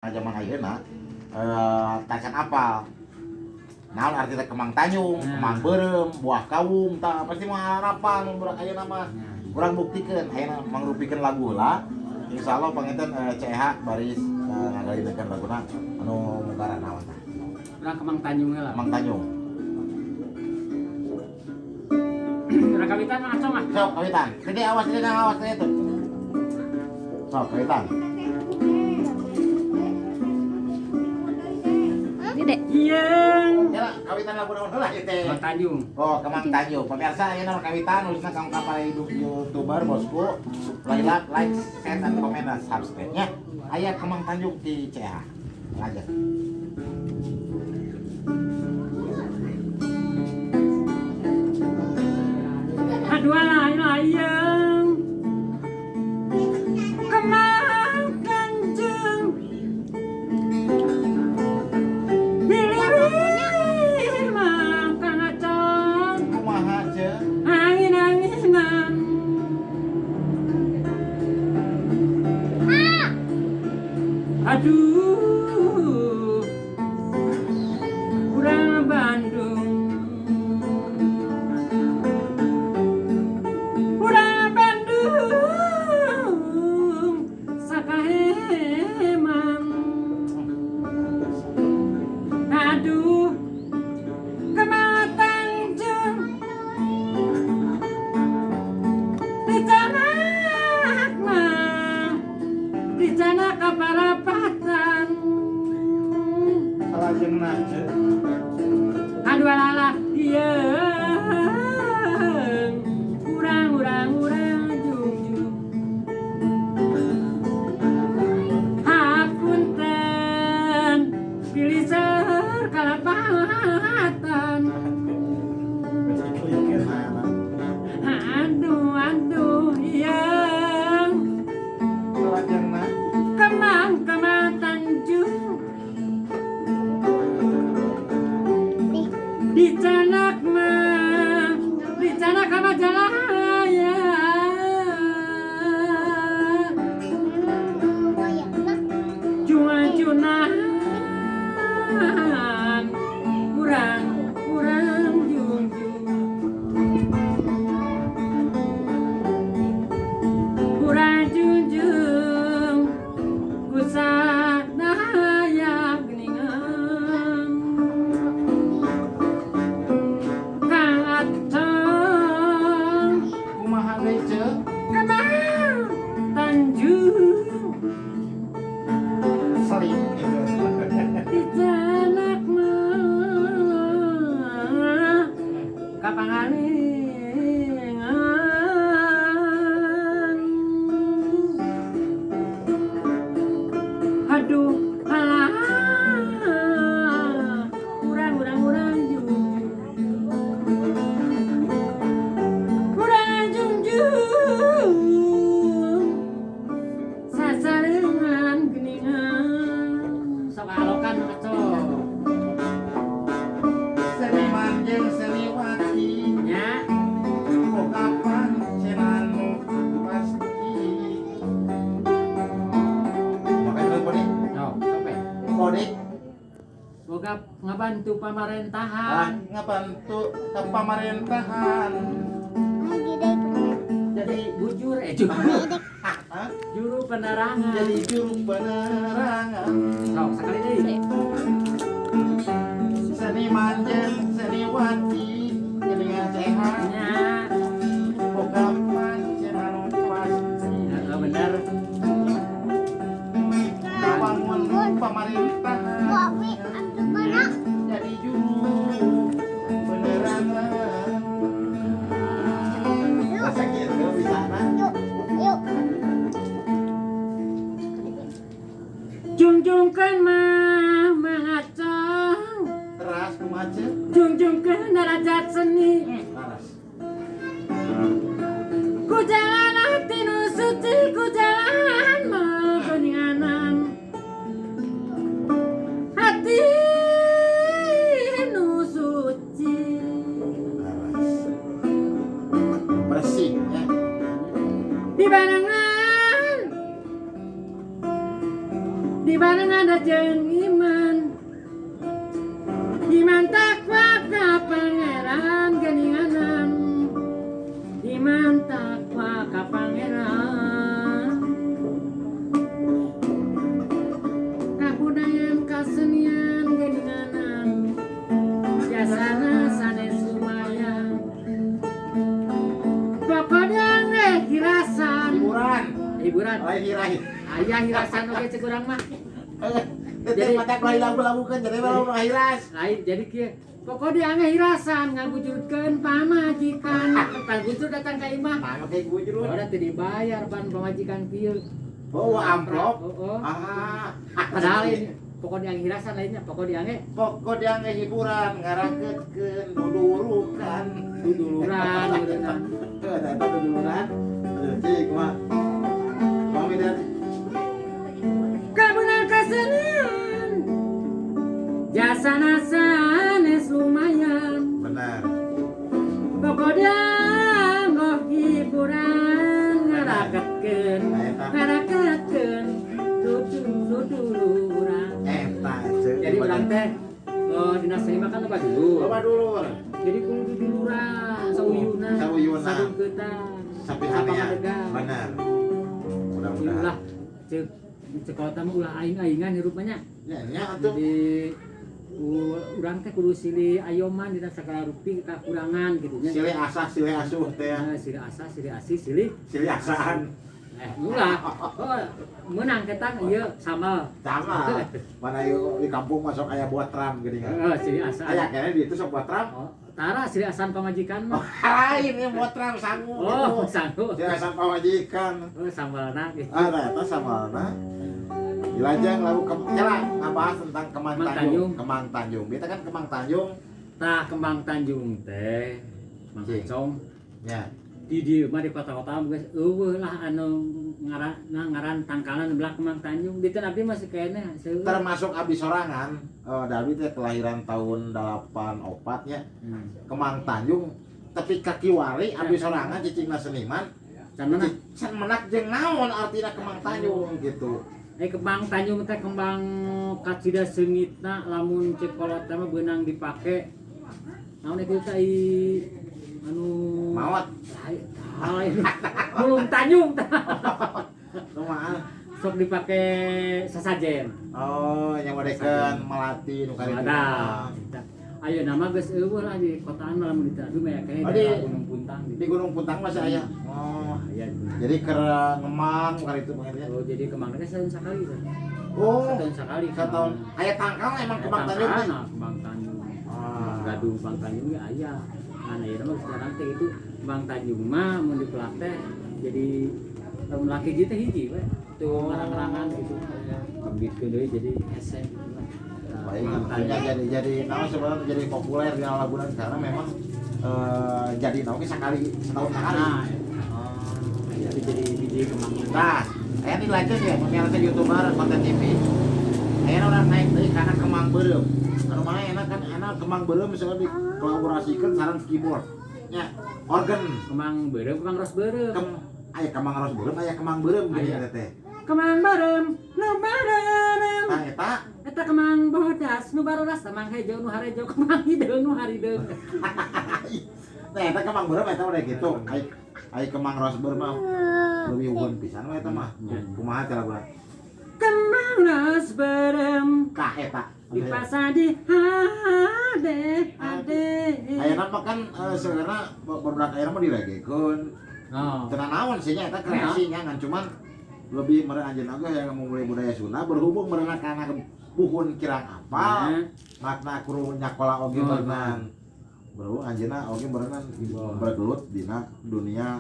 Zaman ayeuna tacan apal. Naon arti teh Kemang Tanjung, Kemang Beureum, buah kawung tah pasti mah harapan mun budak ayeuna mah. Urang buktikeun ayeuna mangrupikeun lagu heula. Insyaallah panginten CH baris ngagalidekeun laguna anu munggaran naon tah. Urang Kemang Tanjung heula. Kemang Tanjung. Urang kawitan mah acong ah. Sok kawitan. Gede awas gede awas gede tuh. Sok kawitan. Gede. Yang Ya kawitan lagu naon heula ieu teh. Kemang Tanjung. Oh, Kemang Tanjung. Pemirsa ayeuna mah kawitan khususna kanggo ka para YouTuber bosku. Like, like, share, dan komen dan subscribe nya. Aya Kemang Tanjung di CH. Lanjut. Aduh layang Kemang Tanjung Bilih mah Kang Acong Kumaha ceuk? Angin-anginan. Aduh, kurang Bandung, kurang Bandung, sakaheman. Aduh, Kemang Tanjung, dicanak mah, dicanak kaparapatan. Salajengna ceuk. Aduh alah iya, urang urang urang jung jung. Hapunten, pilih ser kalapatan. Aduh aduh iya, Salajengna Kemang Kemang Tanjung. Dicanak mah, dicanak sama jalaya. Cuma cunan, kurang kurang jung jung. Kurang jung jung, kusadaya geningan. Kang Acong, kumaha deui ceuk? Kemang Tanjung, Selip. Dicanak mah kapangalingan. Aduh alah, urang urang urang jung jung, urang jung jung, sasarengan geningan. Sok alokan acong. Seniman jeung seniwati Nya. Boga pancenan pasti. Makanya dulu Kodik. Oh, sampai. Kodik. Boga ngabantu pamarentahan. Ngabantu ke pamerintahan. Jadi bujur juru. Hah? Juru penerangan. Jadi juru penerangan. Sok sekali deui. Seniman jeung seniwati geningan CH Nya. Boga pancenan pasti. Heeh, bener. Ngabangun pamerintahan. Jadi juru penerangan. Masa gitu bisa nah? Jungjungkeun mah Mang Acong. Teras kumaha ceuk? Jungjungkeun derajat seni. Laras. Ku jalan hati nu suci, ku jalan mah geninganan. Hati nu suci. Laras. Bersih ya. Dibarengan, dibarengan ada jeung iman. Iman takwa ka pangeran geuninganan. Iman takwa ka pangeran. Kabudayaan kasenian geuninganan. Jasana sanes lumayan. Pokoknya hirasan. Hiburan. Hiburan. Lain hirahi. Aya hirasan oge cek urang mah. Jadi mata lain lagu-lagu kan jadi lagu hiras. Lain jadi kieu. Pokoknya ange hirasan ngagujurkeun pamajikan. Pagujur datang ka imah. Nah, make gujur. Udah teu dibayar ban pamajikan kieu. Oh, amplop. Oh, oh. Ah. Padahal ini pokoknya ange hirasan lainnya pokoknya ange Pokoknya ange hiburan ngaraketkeun dudurukan. duduluran duduluran. Heuh, eta duduluran. Aduh, cik mah. Mami dan Kabunan kesenian jasana sanes lumayan. Benar. Pokoknya nggo hiburan ngaraketkeun ngaraketkeun duduluran. Eta cek. Jadi urang teh dina seni mah kan loba dulur. Loba dulur. Jadi kudu duduluran sauyuna. Sauyuna. Sadungkeutan. Sapihanea. Benar. Mudah-mudahan. Ulah cek cek kota mah ulah aing-aingan hirup mah nya. Nya nya atuh. Jadi urang teh kudu silih ayoman dina sagala rupi kakurangan gitu nya. Silih asah, silih asuh teh. Nah, silih asah, silih asih, silih silih asaan. Ulah. Oh, meunang ketang ieu sambal. Sama. Mana ieu di kampung masuk aya buat tram geuning. Heeh, silih asaan. Aya keneh di itu sok buat tram. Oh, tara silih asan pamajikan mah. Oh, lain ieu buat tram sangu. Oh, sangu. Silih asan pamajikan. Oh, sambalna gitu. Ah, nah, eta sambalna. Dilajeng lagu kela ngabahas tentang Kemang Tanjung. Kemang Tanjung. Biasa kan Kemang Tanjung. Tah Kemang Tanjung teh Mang Acong. Nya. Di dieu mah di kota-kota geus eueuh lah anu ngaran tangkalan belah Kemang Tanjung. Di teh abdi masih keneh seueur. Termasuk abdi sorangan, da abdi teh kelahiran tahun 84 nya. Kemang Tanjung tapi kakiwari abdi sorangan cicingna seniman. Can menak. Can menak jeung naon artina Kemang Tanjung gitu. Kembang Tanjung teh kembang kacida seungitna lamun cek kolot teh mah beunang dipake. Naon eta teh anu maot. Lain. Mulung Tanjung tah. Kumaha? Sok dipake sasajen. Oh, nya modekeun melati nu karitu. Ada. Ayeuna mah geus eueuh lah di kotaan mah lamun ditadu mah ya keneh di Gunung Puntang. Di Gunung Puntang masih aya. Oh, aya. Jadi keur ngemang karitu mah nya. Oh, jadi kemang teh setahun sakali teh. Oh, setahun sakali. Setahun. Aya tangkal emang Kemang Tanjung teh. Kemang Tanjung. Gadung Kemang Tanjung ge aya. Nah, ayeuna mah geus jarang teh itu Kemang Tanjung mah mun dipelak teh jadi lamun laki hiji teh hiji we. Tuh ngarang-ngarangan gitu. Kebitkeun deui jadi hese gitu lah. Baik, artinya jadi naon sebenarnya jadi populer di laguna karena memang jadi naon sekali setahun sekali. Nah, jadi biji kemang. Nah, aya di lanjut ya pemirsa YouTuber konten TV. Aya orang naik deui kana Kemang Beureum. Anu mana enak kan enak Kemang Beureum misalnya dikolaborasikeun sareng keyboard. Nya, organ Kemang Beureum, Kemang Ros Beureum. Aya Kemang Ros Beureum, aya Kemang Beureum geuning teh. Kemang Beureum, nu bareureum. Nah, eta eta kemang bodas nu barodas kemang hejo nu harejo kemang hideung nu harideung. Nah, eta kemang beureum eta udah gitu. Ai kemang ros beureum mah leuwih unggul pisan we eta mah. Kumaha teh laguna? Kemang ros beureum ka eta dipasadi hade hade. Ayeuna mah kan sebenarnya barudak ayeuna mah diregekeun. Oh. Teu naon sih nya eta kreasi nya ngan cuman lebih meureun anjeunna ge yang memulai budaya Sunda berhubung meureunna kana buhun kirang apal makna kudu nyakola oge berenang berhubung anjeunna oge berenang bergelut dina dunia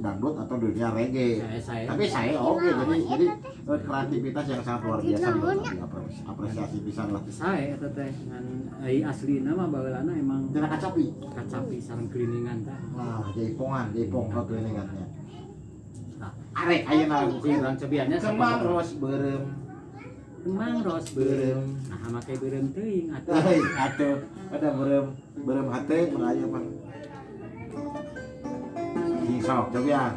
dangdut atau dunia reggae. Tapi saya oge jadi kreativitas yang sangat luar biasa apresiasi pisan lah. Saya eta teh ngan ai aslina mah baheulana emang cenah kacapi. Kacapi sareng keliningan teh. Wah, jaipongan, jaipong ka keliningannya. Arek ayeuna lagu urang cobiannya Kemang Ros Beureum. Kemang Ros Beureum. Nah, make beureum teuing atuh. Atuh, ada beureum, beureum hate mun aya mah. Cing sok cobian.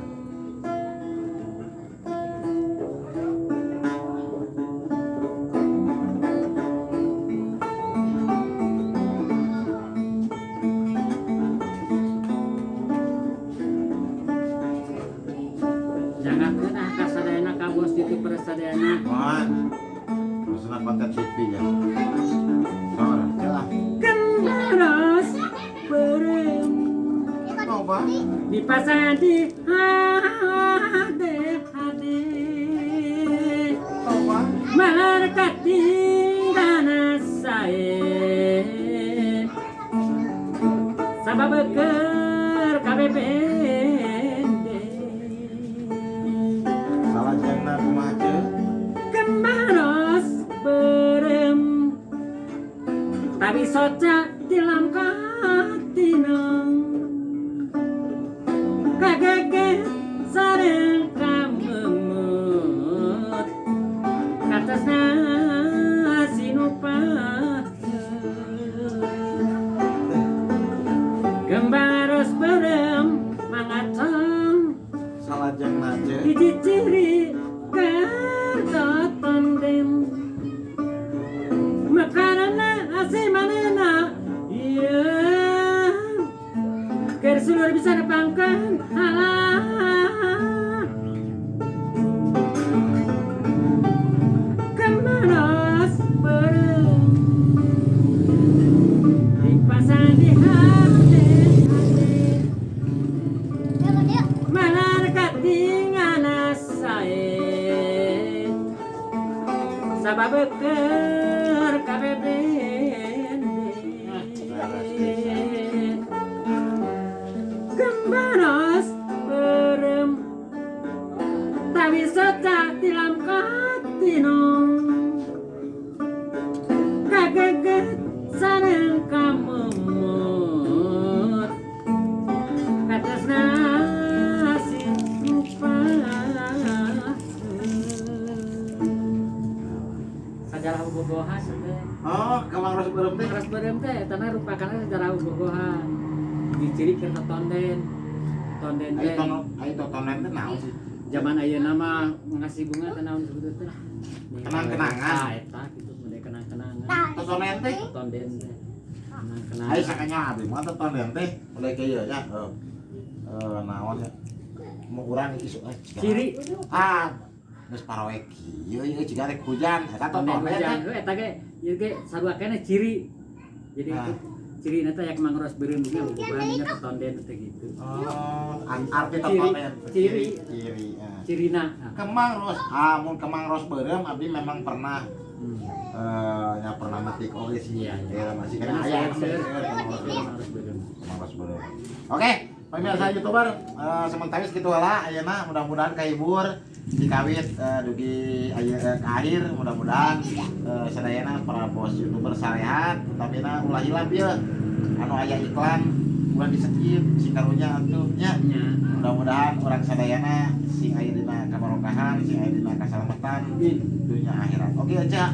Konten TV ya. Oh, celah. Kembang ros beureum Coba. Dipasang di hade hade Coba. Malar katinggana sae sabab keur KBPND. Salajengna kumaha, Ceu? Kembang ros beureum tawi soca tilam katinong kageget sareng kamemut katasna sinupaheun. Kembang ros beureum mangacong Salajengna, Ceu? Hiji ciri kertotonden makarana asih manena iya keur sulur bisa nepangkeun halah. Kembang ros beureum dipasang di hade hade malar katingana sae sabab keur KBBND. Kembang ros beureum tawi soca tilam katinong kageget sareng kamemut katasna sinupaheun. Sajarah bobogohan teh. Oh, kembang ros beureum teh. Ros beureum teh eta rupakana sejarah bobogohan. Diciri keur totonden. Tonden Ayo teh. tono, ayo totonen teh naon sih? Zaman ayeuna mah ngasih bunga teh naon disebut teh? Kenang-kenangan. Ah, eta gitu model kenang-kenangan. Totonen teh. Totonden teh. Kenang-kenangan. Ayo sakanya abdi mah totonen teh mulai kieu nya. Heeh. Naon ya? Mau urang isuk Ciri Ah, geus paroe kieu ieu jiga rek hujan. Eta totonden totonen hujan. teh. Heuh, eta ge ieu ge sarua keneh ciri. Jadi Ah. itu ciri teh aya kembang ros beureum nya bobogohan nya totonden teh gitu. Oh, arti Ciri. totonen. Ciri. Ciri. Ah. Cirina. Ah. Kembang ros, mun kembang ros beureum abdi memang pernah nya pernah metik oge sih. Iya, iya. Iya, masih kena Masih aya seueur. kembang ros beureum. Kembang ros beureum. Kembang ros beureum. Oke, pemirsa YouTuber, sementara segitu lah ayeuna mudah-mudahan kahibur dikawit dugi aya ke akhir mudah-mudahan sadayana para bos YouTuber sarehat utamina ulah hilap ieu anu aya iklan ulah di skip sing karunya atuh nya. Nya. Mudah-mudahan orang sadayana sing aya dina kabarokahan, sing aya dina kasalamatan Amin. dunia akhirat. Oke aja,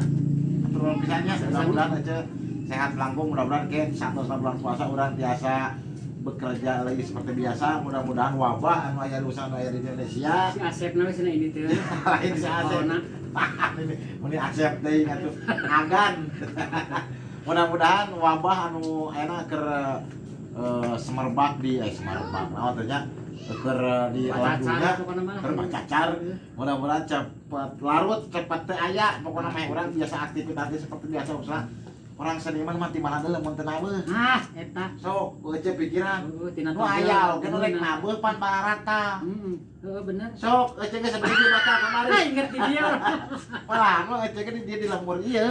atur nuhun pisan nya. Mudah-mudahan aja sehat langkung, mudah-mudahan ke satu bulan puasa urang tiasa bekerja lagi seperti biasa. Mudah-mudahan wabah anu aya usaha anu aya di Indonesia Si Asep na we cenah ini teh. Lain si Asep. Corona. Ini meni Asep deui atuh agan. Mudah-mudahan wabah anu ayeuna keur semerbak di semerbak naon teh nya keur di alam Pacacar dunia pokona mah. keur pacacar mudah-mudahan cepat larut cepat teu aya pokona mah urang biasa aktivitas seperti biasa usaha orang seniman mah ti mana deui mun teu nabeuh. Ah, eta. Sok eueuh pikiran Heuh, tina nu aya oge nu rek nabeuh pan barata. Heeh, heuh bener. Sok eueuh geus sabeuh batal kamari. Ah, ngerti dia. Malah nu eueuh ge di dia di lembur ieu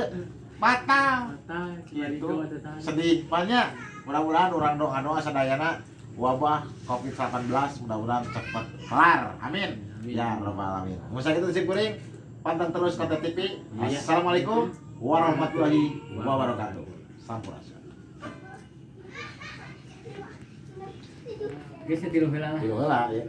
batal. Batal, Gitu. gitu. Sedih banyak. Mudah-mudahan orang doa-doa sadayana wabah Covid-19 mudah-mudahan cepat kelar. Amin. Amin. Ya rabbal alamin. Musa gitu sih kuring. Pantang terus Konten TV. Iya. Assalamualaikum warahmatullahi wabarakatuh. Sampurasun. Geus tilu heula lah. Tilu heula ya.